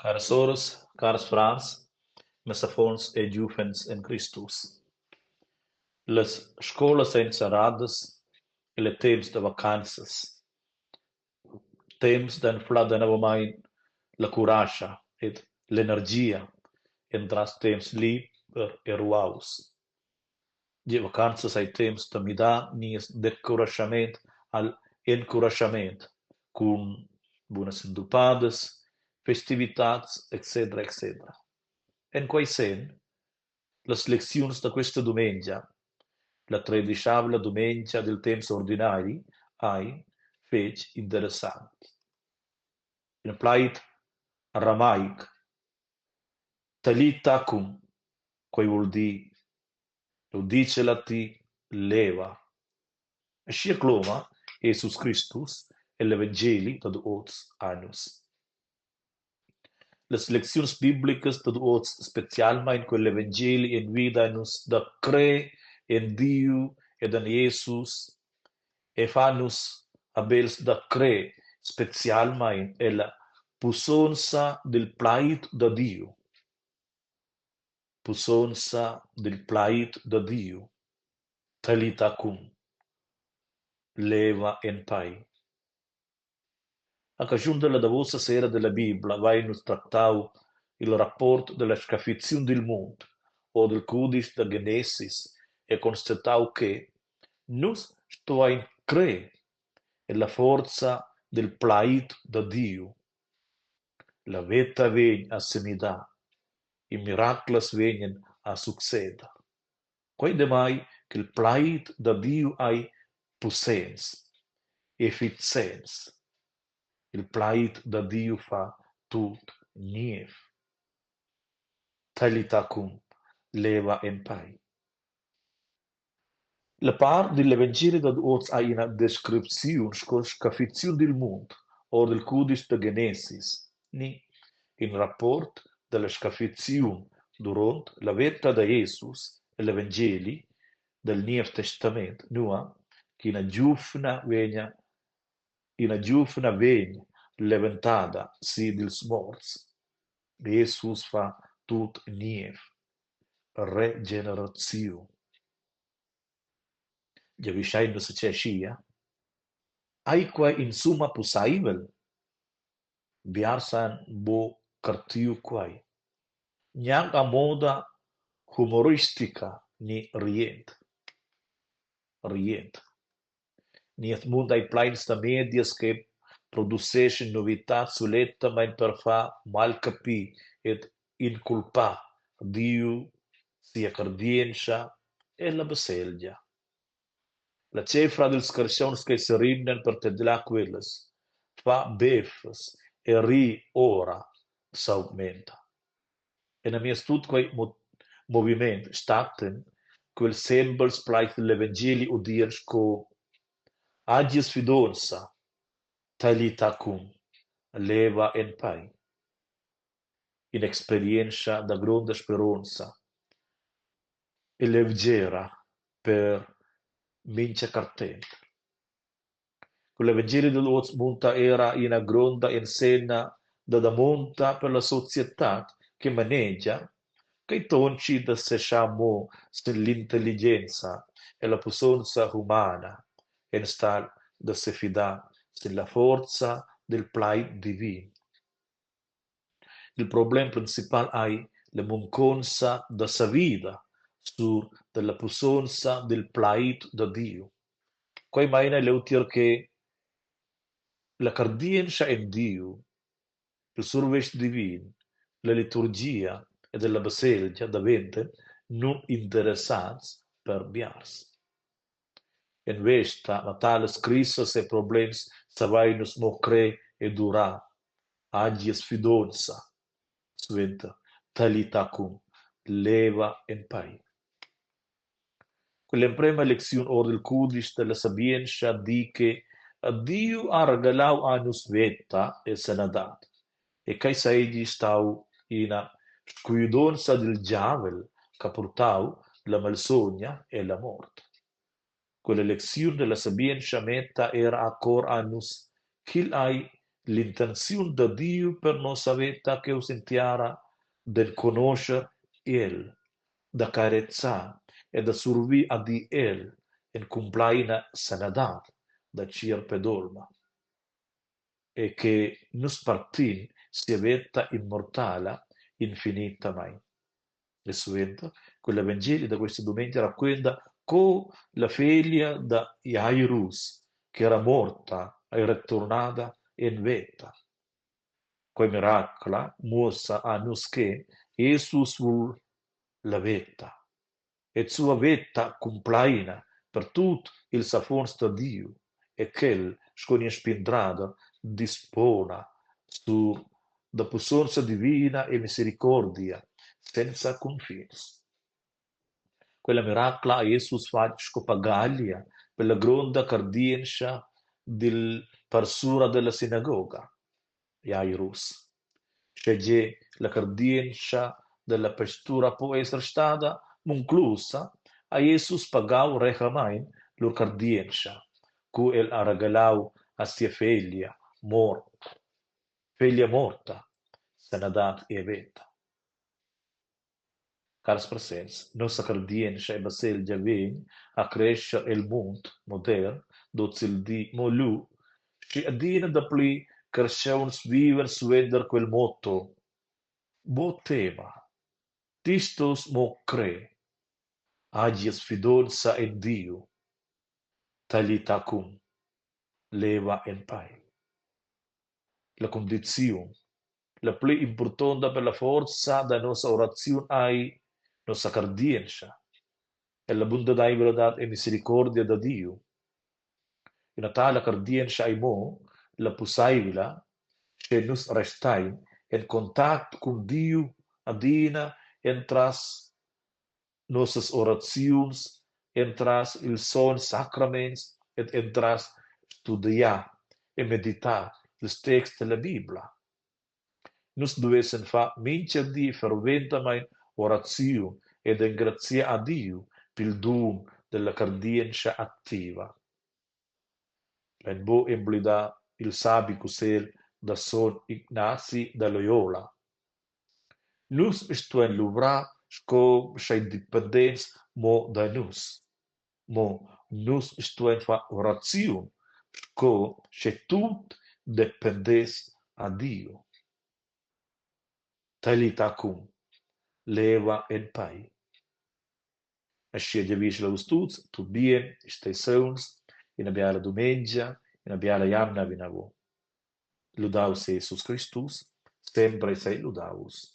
Caras soras, cars frars, mes affons e giuvens en Cristus. Las scolas ein serradas igl ei temps da vacanzas. Temps d'anflar danovamein la curascha ed l'energia entras temps liber e ruaus. Gie vacanzas ei temps da midar nies decuraschament al encuraschament cun bunas sentupadas, festivitads etc. Etc. En quei senn las lecziuns da questa dumengia, la tredischavla dumengia dil temps ordinari, ein fetg interessant. In plaid aramaic Talita cum, quei vul dir, jeu ditgel a ti, leva. Aschia cloma Jesus Cristus egl evangeli dad oz a nus. Las lecziuns biblicas dad oz, specialmein quel evangeli envida nus da crer en Diu ed en Jesus e fa nus habels da crer specialmein ella pussonza dil plaid da Diu. Pussonza dil plaid da Diu, Talita cum, leva en pei. A caschun dalla davosa sera dalla bibla vein nus tractau il rapport dalla scaffiziun dil mund ord il cudisch da Genesis e constatau che nus stuein crer ella forza dil plaid da Diu. La veta vegn a semidar e miraclas vegnan a succeder. Quei demai ch'il plaid da Diu ei pussents, efficients. Il plaid da Diu fa tut niev. Talita cum leva en pei. La part digl evangeli dad oz ha ina descripziun sco scaffiziun dil mund ord il cudisch da Genesis ni in rapport dalla scaffiziun duront la veta da Jesus egl evangeli dal Niev Testament, nua ch'ina giuvna vegna ina giuvna vegn leventada si dils morts. Jesus fa tut niev. Regeneraziun. Giavischein nus aschia? Ei quei insumma pusseivel? Biars han buc cartiu quei. Gnanc a moda humoristica ni riend. Riend. Nies mund ei pleins da medias che produceschan novitads sulettamein per far malcapir ed inculpar Diu, sia cardientscha e la baselgia. La cefra dils carstgauns che serimnan per tedlar quellas fa beffas e ri ora s'augmenta. Enamiez tut quei moviment stattan quels sembels plaids digl evangeli odiern sco «Hagies fidonza, Talita cum, leva en pei!» In'experientscha da gronda speronza e levgera per mintga cartent. Cugl evangeli dad oz munta era ina gronda enzenna da damonda per la societad che manegia ch'ei tonschi da seschar mo sin l'intelligenza e la pussonza humana enstagl da sefidar sin la forza dil plaid divin. Il problem principal ei la munconza da savida sur dalla pussonza dil plaid da Diu. Quei meina leutier che la cardientscha en Diu, il survetsch divin, la liturgia ed la baselgia daventan nuninteressants per biars. En vesta a talas crisas e problems savein nus mo crer ed urar, hagies fidonza, suenter Talita cum, leva en pei. Quell'emprema lecziun ord il cudisch dalla sabientscha di che Diu ha regalau a nus veta e sanadad e quei seigi stau ina scuidonza dil giavel ch'ha purtau la malsogna e la mort. Quella lecziun dalla sabientscha metta era a cor a nus ch'igl ei L'intenziun da Diu per nossa veta cheu sin tiara d'enconoscher el, da carezar e da survir ad el en cumpleina sanadad da tgierp ed olma. E che nus partin sia veta immortala infinitamein. E suenter, quel evangeli da questa dumengia raquenta co la feglia da Jairus, che era morta, ei returnada en veta. Quei miracla muossa a nus che Jesus vul la veta e sua veta cumpleina per tut ils affons da Diu e ch'el, sco in spindrader, dispona sur da pussonza divina e misericordia senza cunfins. Quella miracla ha Jesus fatg sco pagaglia per la gronda cardientscha dil parsura della sinagoga, Jairus. Schegie la cardientscha dalla pastura po esser stada munclusa, ha Jesus pagau rehamein lur cardientscha, cu el ha regalau a sia feglia mort, feglia morta, sanadad e veta. Cars presents, nossa cardientscha e baselgia vegn a crescher el mund modern d'ozildi mo lu, sche adina dapli carstgauns vivan suenter quel motto: Buc tema, ti stos mo crer, hagies fidonza en Diu, Talita cum, leva en pei. La cundiziun la pli impurtonta per la forza da nossa oraziun ei nossa cardientscha ella buntadeivladad e misericordia da Diu. Ina tala cardientscha ei mo la pusseivla, sche nus restein en contact cun Diu adina entras nossas oraziuns, entras ils sogns sacraments ed entras studegiar e meditar ils texts dalla bibla. Nus duessen far mintga di ferventamein oraziun ed engraziar a Diu pil dun dalla cardientscha activa. Lein buc emblidar il sabi cussegl da sogn Ignazi da Loyola. Nus stuein luvrar sco sch'ei dependess mo da nus. Mo nus stuein far oraziun sco sche tut dependess a Diu. Talita cum, leva en pei. Aschia giavischel a vus tuts tut bien, stei sauns, ina biala dumengia, ina biala jamna vinavon. Ludaus sei Jesus Cristus, sempre sei ludaus.